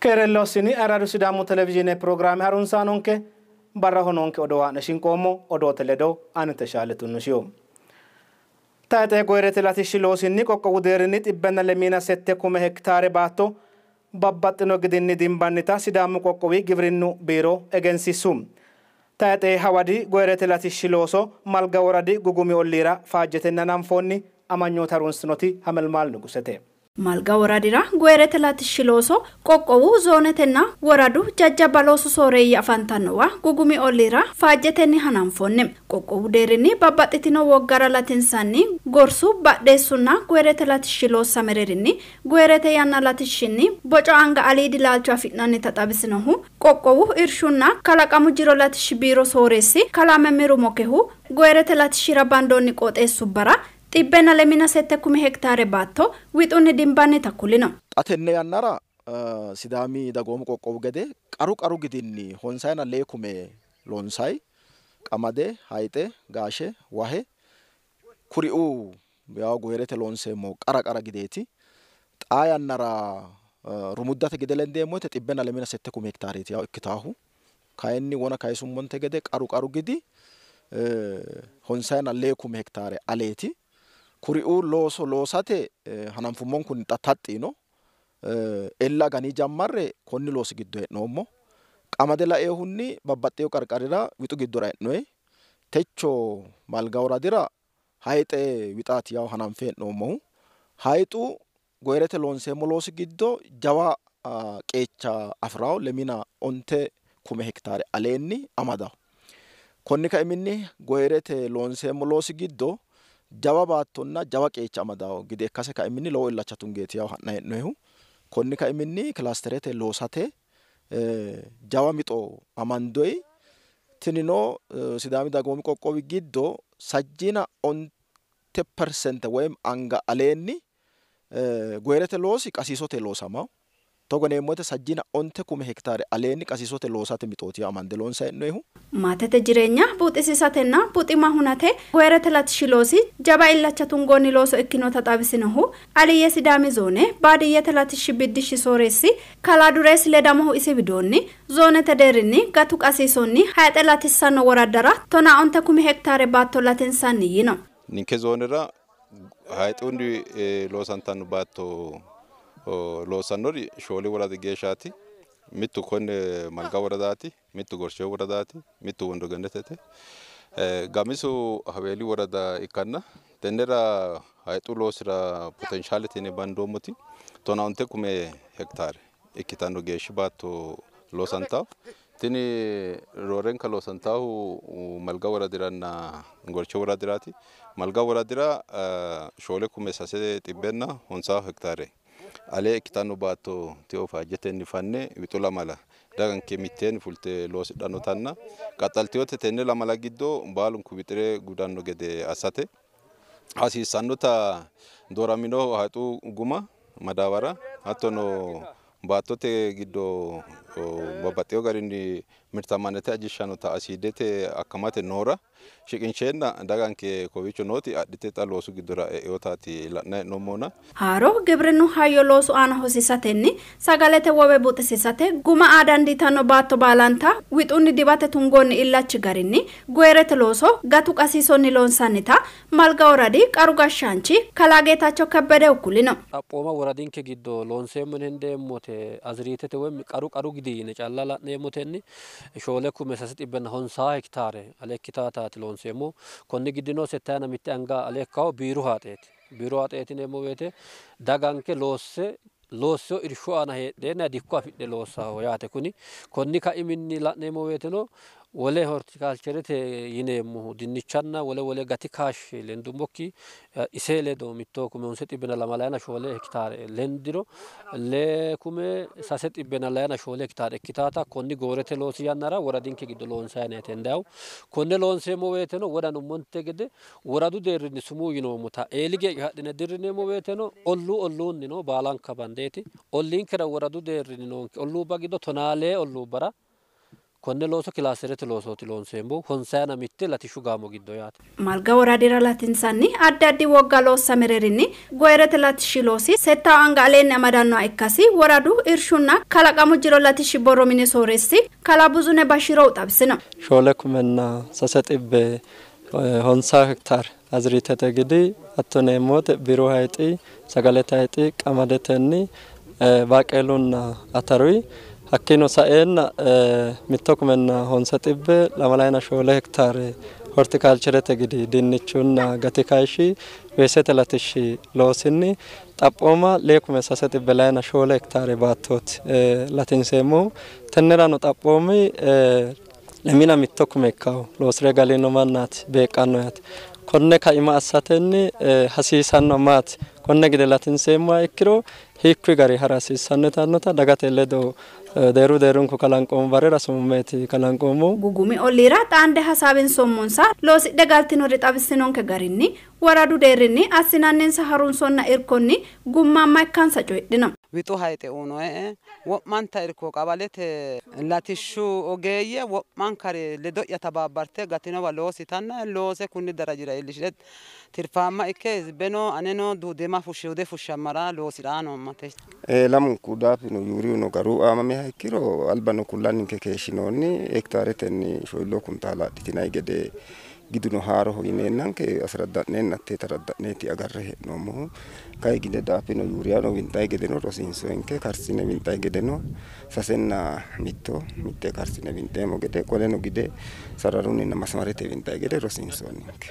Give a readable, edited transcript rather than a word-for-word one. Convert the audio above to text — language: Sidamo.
Keerellossini Aradu Sidaamu Televizhiine pirogiraame harunsaanonke barraho noonke odowaa'ne shinqoommo odoote ledo ani Teshaale Tunnushiyo. Tayxe goyirete latishshi loosinni qoqqowu deerrinni 128 kume hektaare baatto babbaxxino gidinni dimbannita Sidaamu qoqqowi giwirinnu biiro egensiissu. Tayxe hawadi goyirete latishshi looso Malga woradi Gugumi olliira faajjetenna hananfoonni amanyoota harunsinoti Hamelmaal Nugusete. Malga woradira goyirete latishshi looso qoqqowu zoonetenna woradu jajjabba loosu sooreeyye afantannowa Gugumi olliira faajjetenni hananfoonni. Qoqqowu deerrinni babbaxxitino woggara latinsanni gorsu badheessunna goyirete latishshi loossa mereerinni goyirete yanna latishshinni boco anga aliidi laalcho afi'nannita xawisinohu qoqqowu irshunna kalaqamu jiro latishshi biiro sooreessi kalaa Memmiru Mokehu goyirete latishshira bandoonni qooxeessubbara 128 kume hektaare baatto wixunni dimbannita kulino. Xa tenne yannara Sidaami dagoomu qoqqowu gede qaru qaru gidinni honsayina lee kume loonsayi qamade, hayxe, gaashe, wahe kuriuu yaw goyirete loonseemmo qara qara gideeti. Xaa yannara rumuddate gide lendeemmo woyte 128 kume hektaareeti yaw ikkitaahu. Kayinni wona kayisummonte gede qaru qaru gidi 54 kume hektaare aleeti. Kuriuu looso loosate hananfummonkunni xa taxxino ella agani jammarre konni loosi giddo hee'noommo. Qamade laeehunni babbaxxeyo qarqarira wixu giddora e'noyi. Techo Malga woradira hayxe wixaati yaw hananfe hee'noommohu. Hayxu goyirete loonseemmo loosi giddo jawa qeecha afirawo 25 kume hektaare aleenni amadawo. Konni kaiminni goyirete loonseemmo loosi giddo jawa baattonna jawa qeecha amadawo gide ikkase kaiminni lowo illacha tungeeti yaw ha'nayi hee'noyihu. Konni kaiminni kilasterete loosate jawa mixo amandoyi. Tinino Sidaami dagoomi qoqqowi giddo 69% woyim anga aleenni goyirete loosi qasiisote loosamawo. Togo yineemmo woyte 69 kume hektaare aleenni qasiisote loosate mixooti amande loonsayi hee'noyihu. Maatete jireenya buuxisiisatenna buxima hunate goyirete latishshi loosi jawa illacha tungoonni looso ikkinota xawisinohu Aliyye Sidaami zoone baadiyyete latishshi biddishshi sooreessi kalaa Dureessi Ledamohu isi widoonni zoonete deerrinni gatu qasiisonni hayxe latissanno woraddara 15 kume hektaare baatto latinsanni yino. Ninke zoonera hayxunni loosantanno baatto loossannori 4 woradi geeshshaati. Mittu konne Malga woradaati, mittu Gorshew woradaati, mittu Wondo Gennetete, gamisu Haweeli worada ikkanna tennera hayxu loosira potenshalete yine bandoommoti 15 kume hektaare ikkitanno geeshshi baatto loosantawo. Tini roorenka loosantahu Malga woradiranna Gorchew woradiraati. Malga woradira 4 kume 350 hektaare alee ikkitanno baatto teo faajjetenni fanne wixu lamala daganke mitteenni fulte loosidhannotanna qaxxaltiyote tenne lamala giddo baalunku wixire gudanno gede assate hasiissannota dooramino hayxu guma madaawara hattono baattote giddo babbaxxeyo garinni mirtamannete ajishshannota asiidete akkamate noora shiqinsheenna daganke kowiicho nooti adhite xa loosu giddora e'eyotaati la'nayi hee'noommona. Haaro gibrinnu hayyo loosu aana hosiisatenni sagalete wowe buuxisiisate guma aa dandiitanno baatto baalanta wixunni dibate tungoonni illachi garinni goyirete looso gatu qasiisonni loonsannita Malga woradi qaru gashshaanchi kalaa Geetacho Kebbedehu kulino. Xaphooma woradinke giddo loonseemmo yine hendeemmote aziriitete woy qaru qaru gidi yine calla la'neemmotenni 4 kume 350 hektaare ale ikkitaataati loonseemmo. Konni giddino 61 anga ale ikkawo biiru haaxeeti. Biiru haaxeeti yineemmo woyte daganke loosse loosseo irshu aana heedheenna dikko afidhe loossaho yaate. Kuni konni kaiminni la'neemmo woyteno wole hortikalcherete yineemmohu dinnichanna wole wole gati kaashshi lendummokki ise ledo mitto kume 924 hektaare lendiro lee kume 324 hektaare ikkitaata konni goorete loosi yannara woradinke giddo loonsayi neete hendayihu. Konne loonseemmo woyteno wodanummonte gede woradu deerrinni sumuu yinoommota eeli geeshsha hadhine dirrineemmo woyteno olluu olluunnino baalanka bandeeti. Olliinkera woradu deerrinni noonke olluubba giddo 12 olluubbara Konne looso kilaasterete loosooti loonseemmo 51 latishshu gaamo giddo yaate. Malga woradira latinsanni addi addi wogga loossa mereerinni goyirete latishshi loosi 6 anga aleenni amadannoha ikkasi woradu irshunna kalaqamu jiro latishshi borro mini sooreessi kalaa Buzune Bashirow xawisino. 2,650 hektaare aziritete gidi hattono biru hayixi sagalete hayixi qamadetenni baaqeelunna ataruyi hakkiino saeenna 1,924 hektaare hortikalcherete gidi dinnichunna gati kayishshi weesete latishshi loosinni xaphooma 2,304 hektaare baattooti latinseemmohu. Tennerano xaphoomi 21 ikkawo loosire galino mannaati beeqqanno yaate. Konne kaima assatenni hasiisanno maati konne gide latinseemmoha ikkiro hiikkuyi gari hara hasiissanno yitannota dagate ledo deeru deerunku kalanqoommo barera sumummeeti kalanqoommohu. Gugumi olliira xaande hasaawinsoommonsa loosidhe galtinori xawissinonke garinni woradu deerrinni assinanninsa harunsonna irkonni gummaamma ikkansa coyidhino. Wixu hayixe uyinoe wo'manta irko qabalete latishshu ogeeyye wo'mankare ledo'ya tabaabarte gatinowa loositanna loose kunni darajira iillishire tirfaamma ikke hizbeno aneno duudema fushshe fushshammara loosiraa noommate. Lamunku daafino yuuriyuno garu aamameha ikkiro albano kullanninke keeshshinoonni hektaaretenni 4 kuntaala adhitinanni gede giduno haaroho yineennanke asiradda'neenna hatte taradda'neeti agarre hee'noommohu. Kayi gide daafino yuuriyano winxayi gedeno rosiinsoenke karsine winxayi gedeno 3 na 1 mitte karsine winxeemmo gede qoleno gide sararunninna masmarete winxayi gede rosiinsoonninke.